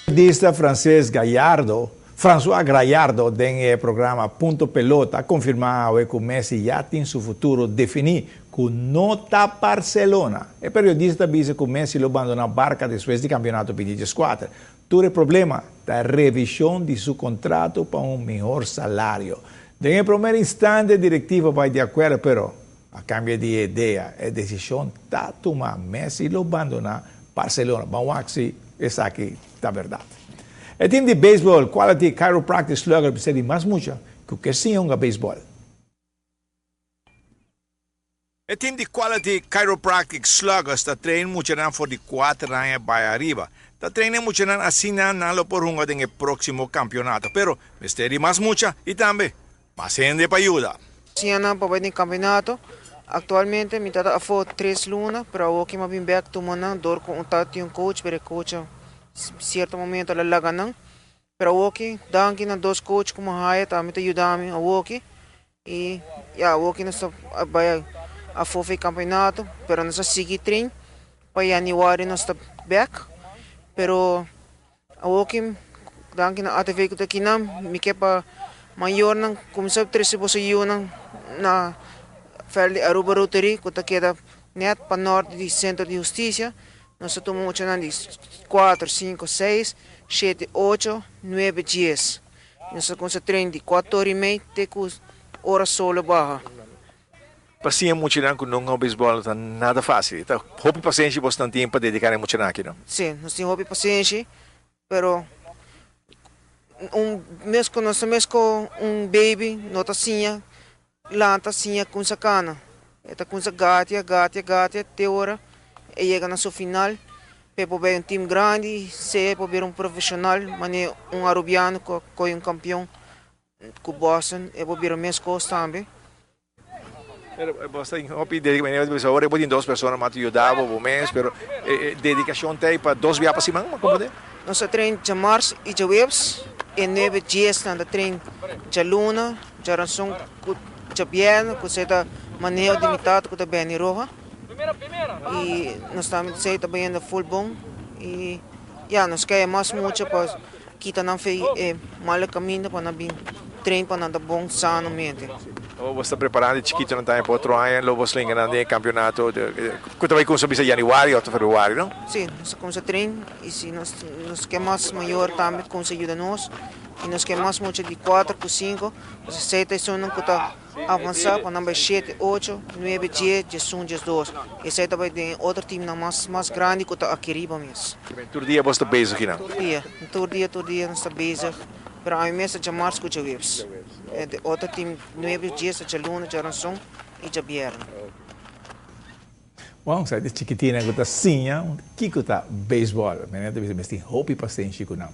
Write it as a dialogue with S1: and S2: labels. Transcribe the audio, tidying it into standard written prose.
S1: Periodista Frances Gallardo, François Gallardo den e programa Punto Pelota a konfirmá awe ku Messi ya tin su futuro definí ku no ta Barcelona. E periodista ta bisa ku Messi lo bandoná Barca despues di kampeonato binti dieskuater. Tur e problema ta revishon di su kontrato pa un mihor salario. Den e promer instante direktiva bai di akuerdo pero a kambia di idea. E desishon ta tuma, Messi lo bandoná Barcelona. Ban wak si esaki ta bèrdat. E tim di beisbòl Quality Chiropractic Slugger bisa di mas mucha ku ke siña hunga beisbòl. E tim di Quality Chiropractic Sluggers ta train muchanan for di kuater aña bai ariba. Ta train e muchanan asina nan lo por hunga den e próksimo kampionato. Pero mester di mas mucha i tambe mas hende pa yuda.
S2: Siña nan pa bai den kampionato. Aktualmente mi ta afó tres luna, pero awor ki mi a bin bèk tuma nan dor ku un ta tin un coach, pero e coach a sierto momento a laga nan. Pero awor ki danki na dos coach ku mi a haya tambe ta yuda mi awor ki. Y ya awor ki nos ta bai afo for e campeonato, pero nos a sigui train pa januari nos ta bek. Pero awor ki danki na ATV ku ta kinan, mi ke pa mayornan kuminsá trese boso yunan na veld di Aruba Rotary ku ta keda net pa nort di Centro di Husticia. Nos ta tuma muchanan di kuater, sinku, seis, shete, ocho, nuebe, dies. Nos ta cuminsa train di cuatro ora y mei te cu ora sol a baha.
S1: Pa siña muchanan cu no hunga beisbol no ta nada facil. Ta hopi pasenshi bosnan tin pa dedica na e muchanan aki, no?
S2: Si, nos tin hopi pasenshi, pero un mes cu nos ta mes cu un baby no ta siña lanta, siña cuminsa cana. E ta cuminsa gatia, gatia, gatia te ora e yega na su final. P'e por bay un team grandi, sea e por bira un profesional, mane un Arubiano cu a coge un campeon cu Boston, e por bira mescos tambe.
S1: Pero bo ta hopi dedica, manera bo ta bisa ora bo tin dos persona mas ta yuda bo, bo mes, pero e dedicacion ta ey pa dos bia pa siman, bo comprende?
S2: Nos ta train djamars y djaweps, e nuebe diesnan ta train djaluna, djaranson cu djabièrnè cu esey ta maneho di mi tata cu ta Benny Roja. Y nos tambe ta ta bayendo full bon y ya nos kaya mas mucha pa kita nan fe e malo caminda pa nan bin train pa nan ta bon sanomente.
S1: Abo bo sta preparando e chikitonan tambe pa otro aña lo bo slinga nan den e campeonato cu ta bay cuminsa bisa januari of ta februari no?
S2: Si, nos ta cuminsa train y si nos nos ke mas mayor tambe cuminsa yuda nos y nos ke mas mucha di cuatro cu cinco pues esey ta esunnan cu ta Avansá pa nan bai shete, ocho, nuebe, dies, diesun, diesdos. Esei ta bai den e otro timnan mas mas grandi ku ta aki riba mes.
S1: Tur dia bos ta bezig kinan?
S2: Tur dia, tur dia, tur dia nos ta bezig. Pero ami mes ta djamars ku djaweps. E de otro tim nuebe, dies ta djaluna, djaranson i djabièrnè.
S1: Bon, sa e chikitinnan ku ta siña kiko ta beisbòl. Menen ta bisa mes tin hopi pasenshi ku nan.